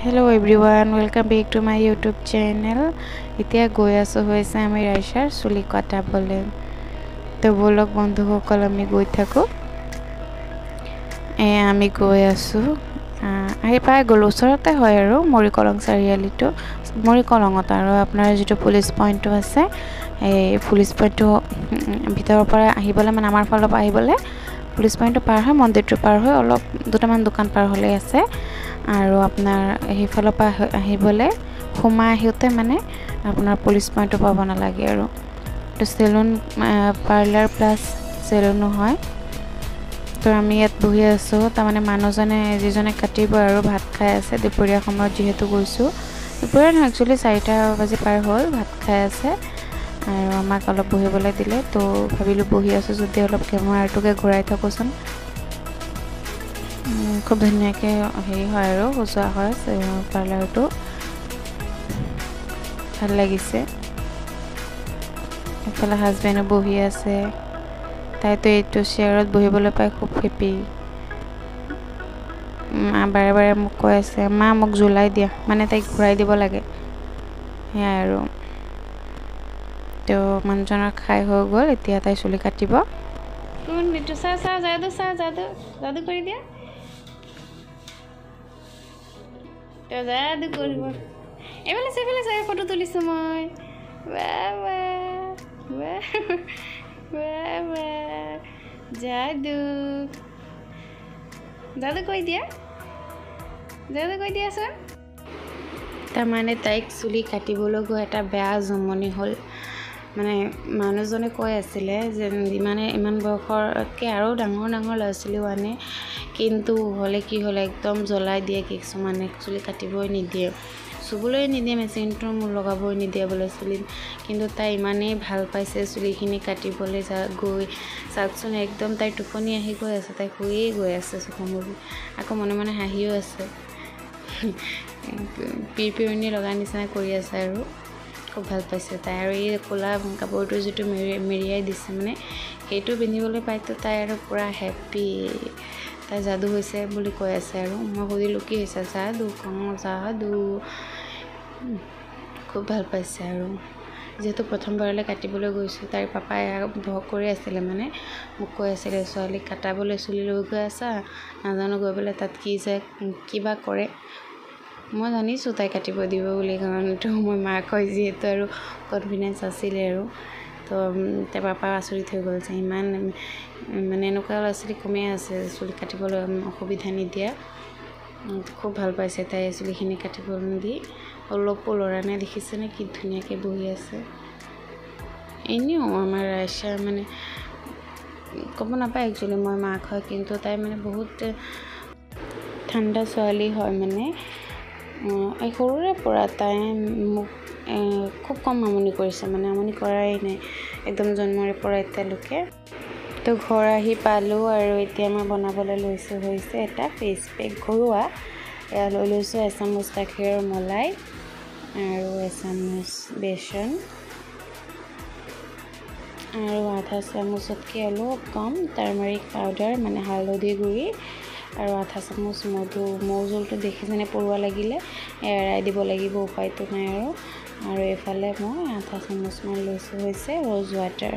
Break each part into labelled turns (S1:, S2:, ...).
S1: Hello everyone, welcome back to my YouTube channel. এতিয়া গৈ আছোঁ হৈছে আমি ৰাইচাৰ চুলি কটাবলৈ। তো ব'লক বন্ধুসকল, আমি গৈ থাকোঁ। আমি গৈ আছোঁ, আহি পাই গ'লোঁ। ওচৰতে হয় আৰু মৰিকলং চাৰিআলিটো, মৰিকলঙত আৰু আপোনাৰ যিটো পুলিচ পইণ্টটো আছে, এই পুলিচ পইণ্টটো ভিতৰৰ পৰা আহিবলৈ, মানে আমাৰ ফালৰ পৰা আহিবলৈ পুলিচ পইণ্টটো পাৰ হৈ, মন্দিৰটো পাৰ হৈ অলপ দুটামান দোকান পাৰ হ'লেই আছে। আৰু আপোনাৰ সেইফালৰ পৰা আহিবলৈ সোমাই আহোঁতে মানে আপোনাৰ পুলিচ পইণ্টটো পাব নালাগে। আৰু এইটো চেলুন পাৰ্লাৰ প্লাছ চেলুনো হয়। তো আমি ইয়াত বহি আছোঁ, তাৰমানে মানুহজনে যিজনে কাটিব আৰু ভাত খাই আছে দুপৰীয়া সময়ত, যিহেতু গৈছোঁ দুপৰীয়া নহয়, একচুৱেলি 4টা বাজি পাৰ হ'ল, ভাত খাই আছে আৰু আমাক অলপ বহিবলৈ দিলে। তো ভাবিলোঁ বহি আছোঁ যদি অলপ কেমেৰাটোকে ঘূৰাই থাকোঁচোন। খুব ধুনীয়াকৈ হেৰি হয় আৰু সজোৱা হয় পাৰ্লাৰটো, ভাল লাগিছে। এইফালে হাজবেণ্ডো বহি আছে, তাইতো এইটো চেয়াৰত বহিবলৈ পাই খুব হেপী। বাৰে বাৰে মোক কৈ আছে, মা মোক জুলাই দিয়া, মানে তাইক ঘূৰাই দিব লাগে, সেয়াই আৰু। তো মানুহজনৰ খাই হৈ গ'ল, এতিয়া তাই চুলি কাটিব। কোন বিটু, চা চা, যাদু চা, যাদু যাদু কৰি দিয়া, তো যাদু কৰিব। এইফালে এইফালে চাই ফটো তুলিছোঁ মই। যাদু যাদু কৈ দিয়া, যাদু কৈ দিয়াচোন। তাৰমানে তাইক চুলি কাটিবলৈ গৈ এটা বেয়া জমনি হ'ল। মানে মানুহজনে কৈ আছিলে যে ইমানে ইমান বয়সতকৈ আৰু ডাঙৰ ডাঙৰ ল'ৰা ছোৱালীও আনে, কিন্তু হ'লে কি হ'ল, একদম জ্বলাই দিয়ে কিছুমানে, চুলি কাটিবই নিদিয়ে, চুবলৈ নিদিয়ে, মেচিনটো লগাবই নিদিয়ে বোলে চুলিত। কিন্তু তাই ইমানেই ভাল পাইছে চুলিখিনি কাটিবলৈ যা গৈ, চাওকচোন একদম তাইৰ টোপনি আহি গৈ আছে, তাই শুয়েই গৈ আছে চকু মুদি, আকৌ মনে মনে হাঁহিও আছে, পিৰপিৰণি লগা নিচিনা কৰি আছে আৰু খুব ভাল পাইছে তাই। আৰু এই ক'লা কাপোৰটো যিটো মেৰিয়াই দিছে, মানে সেইটো পিন্ধিবলৈ পাইতো তাই আৰু পূৰা হেপ্পী, তাই যাদু হৈছে বুলি কৈ আছে। আৰু মই সুধিলোঁ কি হৈছে, যাদু কওঁ যাদু, খুব ভাল পাইছে। আৰু যিহেতু প্ৰথমবাৰলৈ কাটিবলৈ গৈছোঁ, তাইৰ পাপাই ভয় কৰি আছিলে, মানে মোক কৈ আছিলে ছোৱালীক কাটাবলৈ চুলি লৈ গৈ আছা, নাজানো গৈ পেলাই তাত কি যে কিবা কৰে। মই জানিছোঁ তাই কাটিব দিব বুলি, কাৰণতো মই মাক হয় যিহেতু আৰু কনফিডেঞ্চ আছিলে আৰু। তো তাইৰ পাপা আচৰিত হৈ গ'ল যে ইমান মানে এনেকুৱা ল'ৰা ছোৱালী কমেই আছে চুলি কাটিবলৈ অসুবিধা নিদিয়া। খুব ভাল পাইছে তাই চুলিখিনি কাটিবলৈ দি, অলপো লৰা নাই, দেখিছেনে কি ধুনীয়াকৈ বহি আছে। এনেও আমাৰ ৰাইচা মানে ক'ব নাপায় একচুৱেলি মই মাক হয়, কিন্তু তাই মানে বহুত ঠাণ্ডা ছোৱালী হয়। মানে এই সৰুৰে পৰা তাই মোক খুব কম আমনি কৰিছে, মানে আমনি কৰাই নাই একদম জন্মৰে পৰা এতিয়ালৈকে। তো ঘৰ আহি পালোঁ আৰু এতিয়া মই বনাবলৈ লৈছোঁ হৈছে এটা ফেচ পেক ঘৰুৱা। এয়া লৈ লৈছোঁ এচামুচ গাখীৰৰ মলাই আৰু এচামুচ বেচন আৰু আধা চামুচতকৈ অলপ কম টাৰ্মাৰিক পাউডাৰ, মানে হালধি গুড়ি, আৰু আধা চামুচ মধু। মৌ জোলটো দেখিছেনে পৰুৱা লাগিলে এৰাই দিব লাগিব, উপায়টো নাই আৰু। আৰু এইফালে মই আধা চামুচমান লৈছোঁ হৈছে ৰ'জ ৱাটাৰ।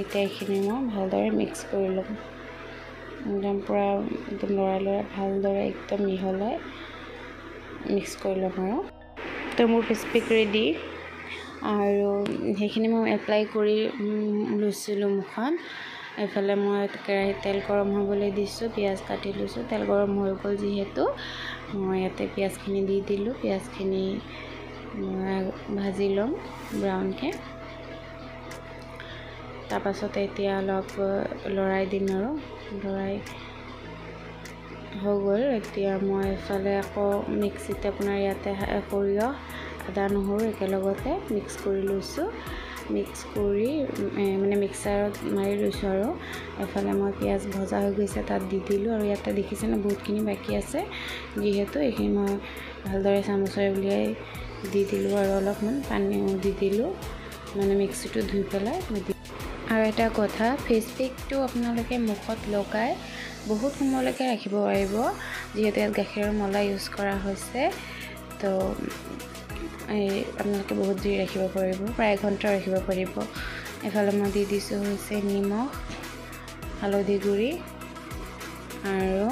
S1: এতিয়া এইখিনি মই ভালদৰে মিক্স কৰি ল'ম, একদম পূৰা একদম লৰাই লৰাই ভালদৰে একদম মিহলাই মিক্স কৰি ল'ম আৰু। তো মোৰ ফেচ পেক ৰেডি। আৰু সেইখিনি মই এপ্লাই কৰি লৈছিলোঁ মুখত। এইফালে মই কেৰাহীত তেল গৰম হ'বলৈ দিছোঁ, পিঁয়াজ কাটি লৈছোঁ। তেল গৰম হৈ গ'ল যিহেতু মই ইয়াতে পিঁয়াজখিনি দি দিলোঁ। পিঁয়াজখিনি ভাজি ল'ম ব্ৰাউনকৈ। তাৰপাছতে এতিয়া অলপ লৰাই দিম আৰু লৰাই হৈ গ'ল। এতিয়া মই এইফালে আকৌ মিক্সিত আপোনাৰ ইয়াতে সৰিয়হ, আদা, নহৰু একেলগতে মিক্স কৰি লৈছোঁ। মিক্স কৰি মানে মিক্সাৰত মাৰি লৈছোঁ। আৰু এফালে মই পিঁয়াজ ভজা হৈ গৈছে, তাত দি দিলোঁ। আৰু ইয়াতে দেখিছেনে বহুতখিনি বাকী আছে, যিহেতু এইখিনি মই ভালদৰে চামুচেৰে উলিয়াই দি দিলোঁ আৰু অলপমান পানীও দি দিলোঁ, মানে মিক্সিটো ধুই পেলাই। আৰু এটা কথা, ফেচ পেকটো আপোনালোকে মুখত লগাই বহুত সময়লৈকে ৰাখিব পাৰিব, যিহেতু ইয়াত গাখীৰৰ মলাই ইউজ কৰা হৈছে। তো এই আপোনালোকে বহুত দেৰি ৰাখিব পাৰিব, প্ৰায় এঘণ্টা ৰাখিব পাৰিব। এইফালে মই দি দিছোঁ হৈছে নিমখ, হালধি গুড়ি আৰু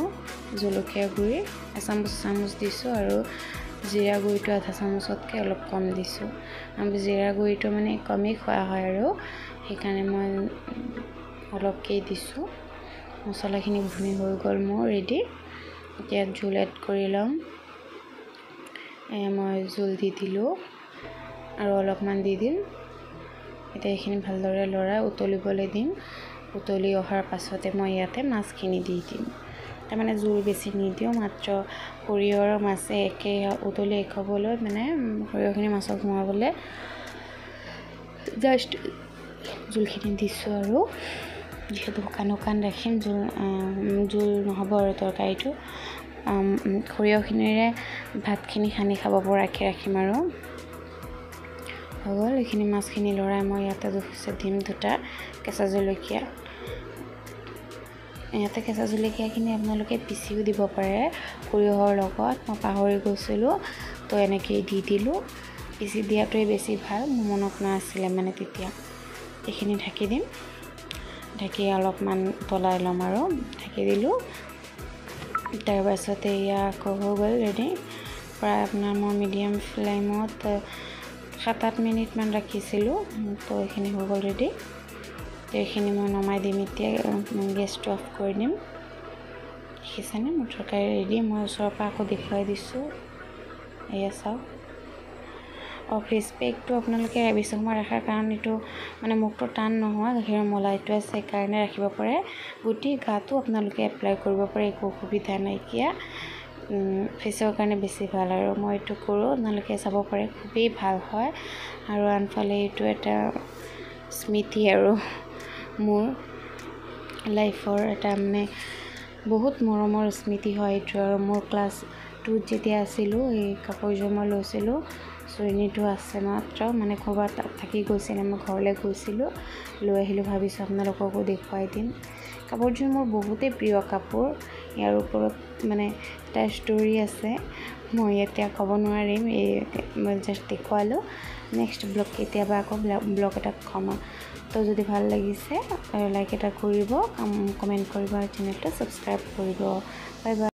S1: জলকীয়া গুড়ি এচামুচ এচামুচ দিছোঁ, আৰু জিৰা গুড়িটো আধা চামুচতকৈ অলপ কম দিছোঁ। জিৰা গুড়িটো মানে কমেই খোৱা হয় আৰু সেইকাৰণে মই অলপকেই দিছোঁ। মছলাখিনি ভুনি হৈ গ'ল মোৰ ৰেডি। এতিয়া জোল এড কৰি ল'ম। মই জোল দি দিলোঁ আৰু অলপমান দি দিম। এতিয়া এইখিনি ভালদৰে লৰাই উতলিবলৈ দিম। উতলি অহাৰ পাছতে মই ইয়াতে মাছখিনি দি দিম। তাৰমানে জোল বেছি নিদিওঁ, মাত্ৰ সৰিয়হৰ মাছে একে উতলি এক হ'বলৈ, মানে সৰিয়হখিনি মাছত সোমাবলৈ জাষ্ট জোলখিনি দিছোঁ। আৰু যিহেতু শুকান শুকান ৰাখিম, জোল জোল নহ'ব আৰু তৰকাৰীটো সৰিয়হখিনিৰে ভাতখিনি সানি খাব পৰাকৈ ৰাখিম। আৰু হৈ গ'ল এইখিনি মাছখিনি লৰাই মই ইয়াতে জোখছে দিম দুটা কেঁচা জলকীয়া। ইয়াতে কেঁচা জলকীয়াখিনি আপোনালোকে পিচিও দিব পাৰে সৰিয়হৰ লগত, মই পাহৰি গৈছিলোঁ, তো এনেকেই দি দিলোঁ। পিচি দিয়াটোৱে বেছি ভাল, মোৰ মনত নাছিলে মানে তেতিয়া। এইখিনি ঢাকি দিম, ঢাকি অলপমান উতলাই ল'ম আৰু ঢাকি দিলোঁ। তাৰপাছতে এয়া আকৌ হৈ গ'ল ৰেডি। প্ৰায় আপোনাৰ মই মিডিয়াম ফ্লেমত 7-8 মিনিটমান ৰাখিছিলোঁ। তো এইখিনি হৈ গ'ল ৰেডি। এইখিনি মই নমাই দিম এতিয়া, গেছটো অফ কৰি দিম। দেখিছেনে মোৰ তৰকাৰী ৰেডি। মই ওচৰৰ পৰা আকৌ দেখুৱাই দিছোঁ, এয়া চাওক। আৰু ফেচ পেকটো আপোনালোকে বেছি সময় ৰখাৰ কাৰণ এইটো মানে মুখটো টান নহয়, গাখীৰৰ মলাইটো আছে সেইকাৰণে ৰাখিব পাৰে। গোটেই গাটো আপোনালোকে এপ্লাই কৰিব পাৰে, একো অসুবিধা নাইকিয়া। ফেচৰ কাৰণে বেছি ভাল আৰু মই এইটো কৰোঁ, আপোনালোকে চাব পাৰে, খুবেই ভাল হয়। আৰু আনফালে এইটো এটা স্মৃতি আৰু মোৰ লাইফৰ এটা মানে বহুত মৰমৰ স্মৃতি হয় এইটো। আৰু মোৰ ক্লাছ 2ত যেতিয়া আছিলোঁ এই কাপোৰযোৰ মই লৈছিলোঁ, চুৰণিটো আছে মাত্ৰ মানে ক'ৰবাত থাকি গৈছিলে, মই ঘৰলৈ গৈছিলোঁ, লৈ আহিলোঁ, ভাবিছোঁ আপোনালোককো দেখুৱাই দিম। কাপোৰযোৰ মোৰ বহুতেই প্ৰিয় কাপোৰ। ইয়াৰ ওপৰত মানে এটা ষ্টৰি আছে, মই এতিয়া ক'ব নোৱাৰিম, এই মই জাষ্ট দেখুৱালোঁ। নেক্সট ব্লগ কেতিয়াবা আকৌ ব্লগ এটা ক'ম। তো যদি ভাল লাগিছে লাইক এটা কৰিব, কমেণ্ট কৰিব আৰু চেনেলটো ছাবস্ক্ৰাইব কৰিব। Bye bye.